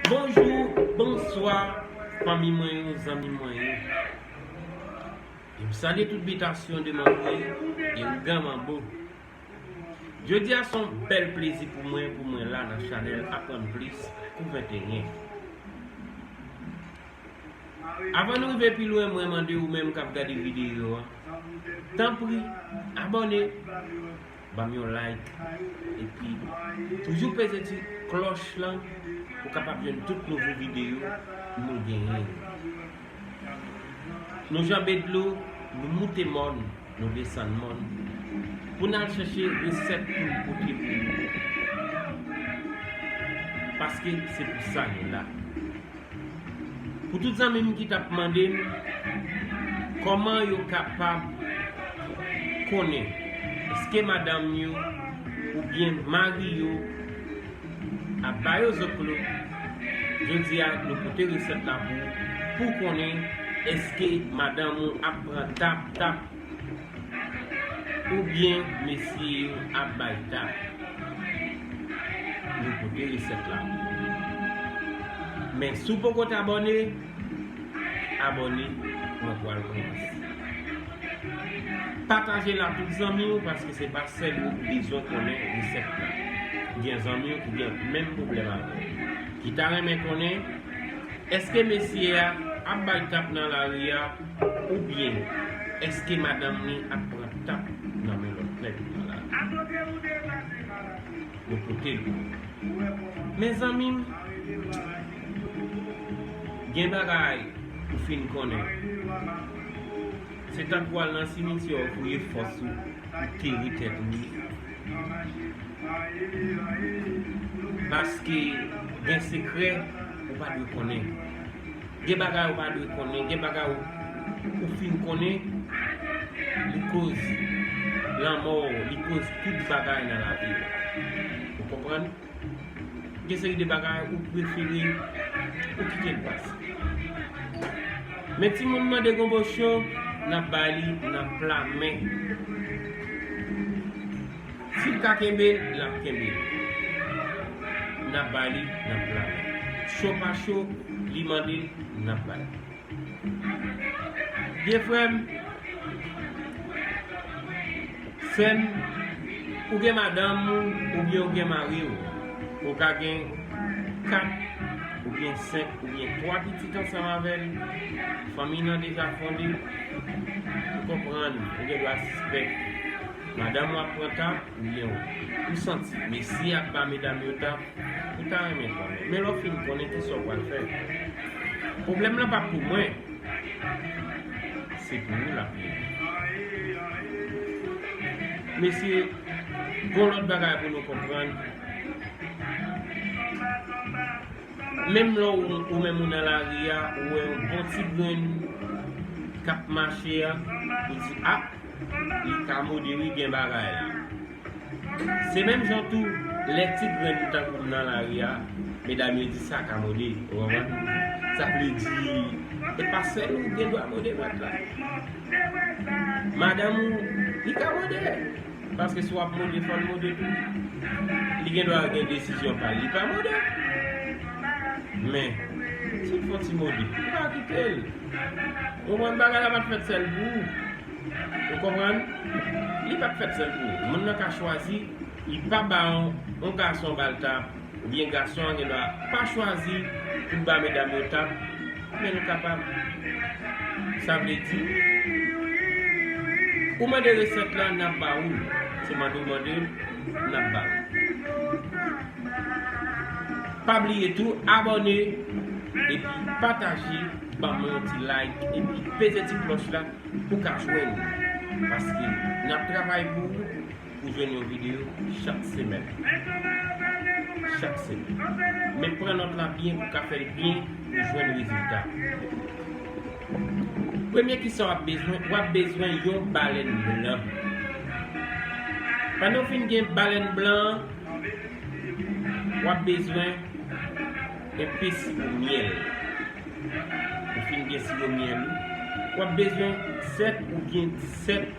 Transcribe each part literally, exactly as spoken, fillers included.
Bonjou, bonswa, fanmi mwen yo, zanmi mwen yo. E m salye tout bitasyon de manbo yo, e ougan manbo. Jodi a se yon bèl plezi pou mwen, pou mwen la nan chanèl Aprann Plis kou venteyen. Avan nou rive pi lwen, mwen mande ou menm k ap gade videyo a, tanpri, abòne, ban m yon like, epi toujou peze ti klòch lan pou w kapab jwenn tout nouvo videyo nou genyen yo. Nou janbe dlo, nou moute mòn, nou desann mòn, pou n al chèche resèt pou n pote pou nou. Paske se pou sa nou la. Pou tout zanmi m ki t ap mande m kòman yo kapab konnen èske madanm yo oubyen mari yo ap ba yo zoklo, jodi a nou pote resèt la pou ou, pou konnen èske madanm ou ap pran tap tap oubyen mesye yo ap bay tap. Nou pote resèt la. Men si w poko t abòne, abòne, mwen pral kòmanse. Pataje l a tout zanmi w, paske se pa sèl ou ki bezwen konnen resèt la. Gen zanmi w ki gen menm pwoblèm avè w, ki ta renmen konnen èske mesye a ap bay tap nan lari a, oubyen èske madanm li ap pran tap nan men lòt nèg nan lari a? Nou pote l. Men zanmi m, gen bagay ou fin konnen. Se tankou al nan simityè ou fouye fòs ou, ou teri tèt ou. Paske gen sekrè ou pa dwe konnen. Gen bagay ou pa dwe konnen, gen bagay ou, ou fin konnen, li koz lanmò w, li koz tout bagay nan lavi w. Ou konprann? Gen seri de bagay ou prefere ou kite l pase. Men timoun mande gonbo cho, n ap bay li nan pla men. Si l ka kenbe l, l ap kenbe l. N ap bay li nan pla men. Cho pa cho, li mande l, n ap bay li. Vye frè m, sè m, ou gen madanm ou, oubyen ou gen mari w. Ou ka gen kat, oubyen senk, oubyen twa pitit ansanm avè l. Fanmi nan deja fonde. Ou konprann, ou gen dwa sispèk. Madanm ou ap pran tap, oubyen ou, ou santi mesye ap ba medam yo tap, ou ta renmen konnen. Men lè w fin konnen, kisa w pral fè? Pwoblèm lan p ap pou mwen. Se pou ou l ap ye. Mesye, gon lòt bagay pou nou konprann. Menm lè w, ou menm ou nan lari a, ou wè yon bon ti grenn k ap mache a, ou di, "A, li ka mode wi, gen bagay la." Se menm jan tou, lè ti grenn tankou m nan lari a, medam yo di, "Sa ka mode," ou konprann? Sa vle di, e pa sèl ou gen dwa mode mèt la. Madanm ou, li ka mode. Paske si w ap mode, fò l mode tou. Li gen dwa gen desizyon pa l, li pa mode. Men, si l fè yon ti mode, ou pa kite l. Ou konprann, bagay la pa t fèt sèl pou ou. Ou konprann? Li pa t fèt sèl pou ou. Moun nan ka chwazi, li pa ba yon, yon gason ba l tap, oubyen gason an gen dwa pa chwazi pou l ba medam yo tap, men l kapab. Sa vle di, ou mande resèt la, n ap ba ou l. Se mande w mande l, n ap ba ou. Pa bliye tou, abòne, epi pataje, ban mwen yon ti like, epi peze ti klòch la pou w ka jwenn. Paske n ap travay pou ou, pou jwenn yon videyo chak semèn. Chak semèn. Men pran nòt la byen pou w ka fè l byen pou w jwenn rezilta. Premye kisa w ap bezwen, w ap bezwen yon balèn blan. Pandan w fin gen balèn blan an, w ap bezwen enpe siwo myèl. Ou fin gen siwo myèl ou, w ap bezwen sèt oubyen disèt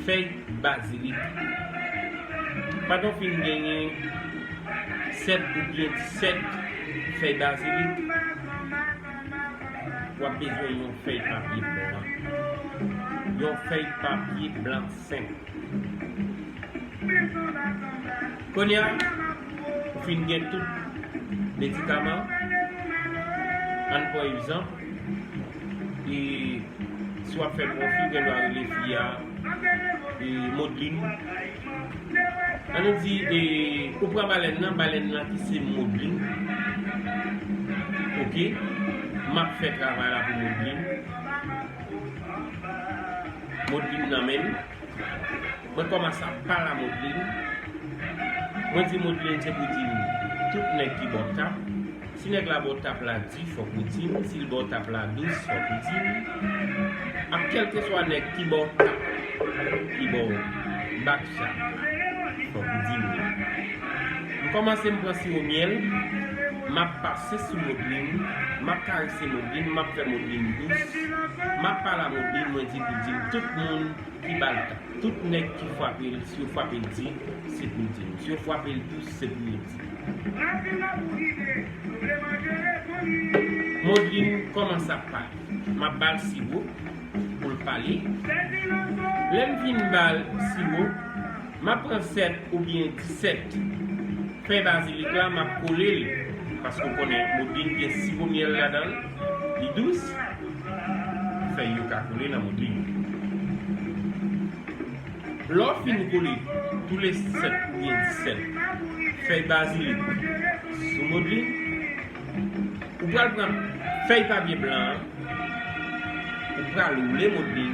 fèy bazilik. Pandan w fin genyen sèt oubyen disèt fèy bazilik, w ap bezwen yon fèy papye blan. Yon fèy papye blan senp. Kounye a, ou fin gen tout medikaman. Ann pran egzanp, e, si w ap fè pwofil, gen dwa rele fi a, e, Modlin. Ann nou di, e, ou pran balèn nan, balèn nan ki se Modlin. Oke? M ap fè travay la pou Modlin. Modlin nan men m. Mwen kòmanse ap pale a Modlin. Mwen di Modlin se pou di m tout nèg ki ba w tap. Si nèg la ba w tap la di, fòk ou di m. Si l ba w tap la dous, fòk ou di m. Ak kèlkeswa nèg ki ba w tap, ki ba w bak chat la, fòk ou di m li. M kòmanse m pran siwo myèl, m ap pase sou Modlin, m ap karese Modlin, m ap fè Modlin dous, m ap pale a Modlin, mwen di pou di m tout moun ki ba l tap. Tout nèg ki frape l, si yo frape l di, se pou yo di m. Si yo frape l dous, se pou yo di m. Modlin kòmanse ap pale. M ap ba l siwo pou l pale. Lè m fin ba l siwo, m ap pran sèt oubyen disèt fèy bazilik la, m ap kole l. Paske w konnen Modlin gen siwo myèl ladan l, li dous. Fèy yo ka kole nan Modlin. Lè w fin kole toulesèt oubyen disèt fèy bazilik sou Modlin, ou pral pran fèy papye blan an, ou pral woule Modlin.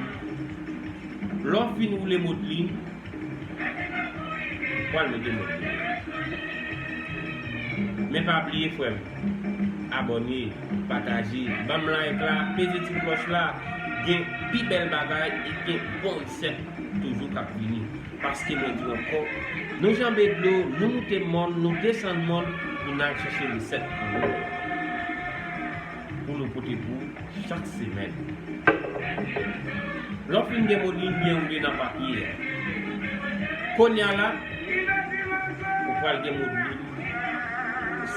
Lè w fin woule Modlin, ou pral mete Modlin. Men pa bliye, frè m, abòne, pataje, ban m like la, peze ti klòch la. Gen pi bèl bagay e gen bon resèt toujou k ap vini. Paske mwen di w ankò, nou janbe dlo, nou moute mòn, nou desann mòn pou n al chèche resèt pou nou, pou nou pote pou chak semèn. Lè w fin gen Modlin byen woule nan papye a, kounye a la, ou pral gen Modlin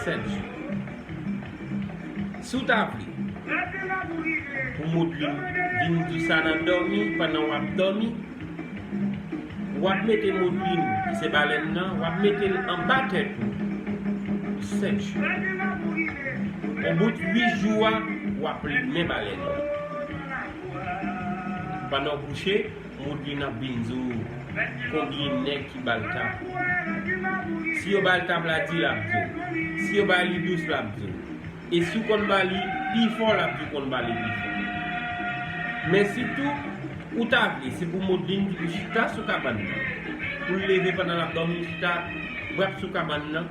sèt jou. Si w ta vle pou Modlin vin dous a nan dòmi, pandan w ap dòmi, w ap mete Modlin, ki se balèn nan, w ap mete l anba tèt ou pou sèt jou. Obout uit jou a, w ap limen balèn nan. Pandan w kouche, Modlin ap vin di w konbyen nèg ki ba l tap. Si yo ba l tap la di, l ap di w. Si yo ba li dous, l ap di w. E si w konn ba li pi fò, l ap di w konn ba li pi fò. Men sitou, ou ta vle, se pou Modlin ki pou chita sou kabann nan. Pou l leve pandan l ap dòmi, chita brap sou kabann nan.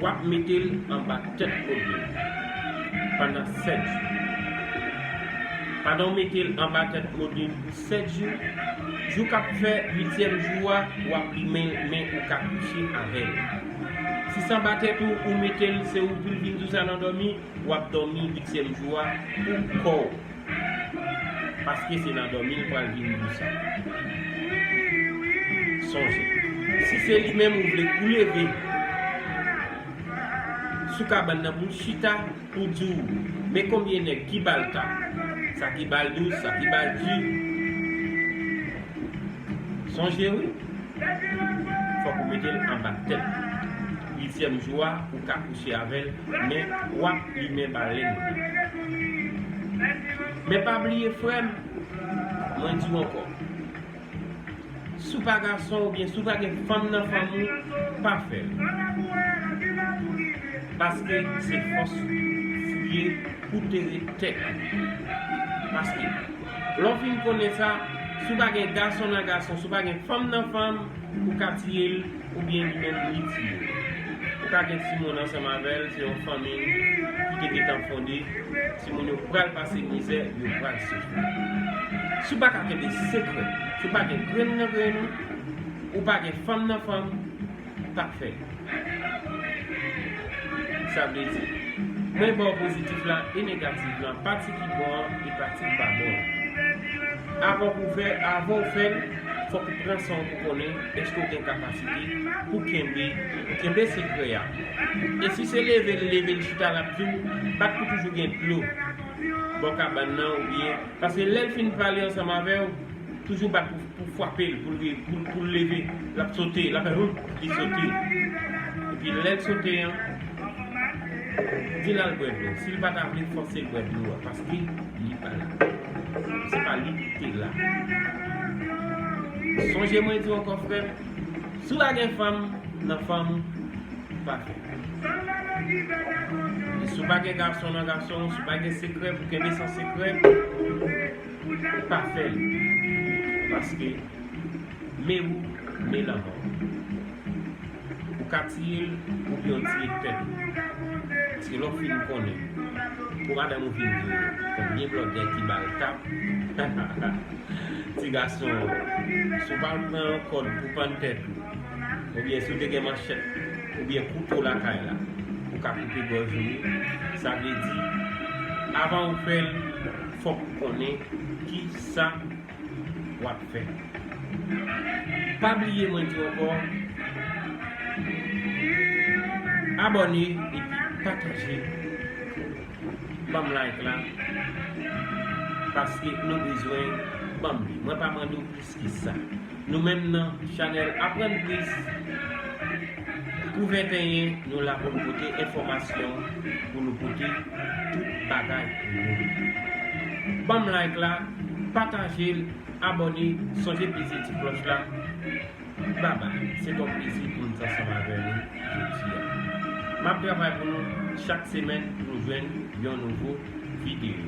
W ap mete l anba tèt Modlin pandan sèt jou. Pandan w mete l anba tèt Modlin pou sèt jou, jou k ap fè uityèm jou a, w ap limen l, men ou ka kouche avè l. Si se anba tèt ou, ou mete l, se ou pou l vin dous a nan dòmi, w ap dòmi uityèm jou a pou kò w. Paske se nan dòmi l pral vin dous a. Sonje, si se li menm ou vle, ou leve sou kabann nan pou l chita, pou di w, men konbyen nèg ki ba l tap, sa ki ba l dous, sa ki ba l di. Sonje wi, fòk ou mete l anba tèt. Uityèm jou a, ou ka kouche avè l, men w ap limen balèn. Men pa bliye, frè m, mwen di w ankò, si w pa gason oubyen si w pa gen fanm nan fanm ou, pa fè l. Paske se fòs ou ye pou tere tèt ou. Paske lè w fin konnen sa, si w pa gen gason nan gason, si w pa gen fanm nan fanm, ou ka tiye l, oubyen li menm li tiye l. Ou ka gen timoun ansanm avè l, se yon fanmi ki te gentan fonde, timoun yo pral pase mizè, yo pral soufri. Si w pa ka kenbe sekrè, si w pa gen grenn nan grenn ou, ou pa gen fanm nan fanm, pa fè l. Sa vle di, mwen ba w pozitif la e negatif lan, pati ki bon an e pati ki pa bon an. Avan pou fè, avan w fè l, Fòk ou pran san w pou konnen èske w gen kapasite pou kenbe, kenbe sekrè a. E si se leve l, leve l chita l ap di w, bat pou toujou gen dlo bò kabann nan oubyen, paske lè l fin pale ansanm avè w, toujou bat pou, pou frape l, pou l, pou, pou l leve, l ap sote, l ap fè houp, li sote. Epi lè l sote an, di l al bwè dlo. Si l pa ta vle, fòse l bwè dlo a, paske li pa la. Se pa li ki te la. Sonje mwen di w ankò, frè m, si w pa gen fanm nan fanm ou, pa fè l. E si w pa gen gason nan gason w, si w pa gen sekrè pou kenbe san sekrè, pa fè l. Paske men ou, men lanmò. Ou ka tiye l oubyen w tiye tèt ou. Paske lè w fin konnen, pou madanm ou vin di w, konbyen blòdè ki ba l tap. Ti gason, si w pa pran yon kòd pou pann tèt ou, oubyen si w te gen manchèt oubyen kouto lakay la, ou ka koupe gòj ou wi. Sa vle di, avan ou fè l, fòk ou konnen ki sa w ap fè. Pa bliye, mwen di w ankò, abòne epi pataje. Ban m like la, paske nou bezwen ban m li. Mwen pa mande w plis ki sa. Nou menm nan chanèl Aprann Plis, kou venteyen, nou la pou nou pote enfòmasyon, pou nou pote tout bagay pou nou. Ban m like la, pataje l, abòne, sonje peze ti klòch la. Babay, se t on plezi pou m t ansanm avè nou jodi a. M ap travay pou nou chak semèn pou nou jwenn yon nouvo videyo.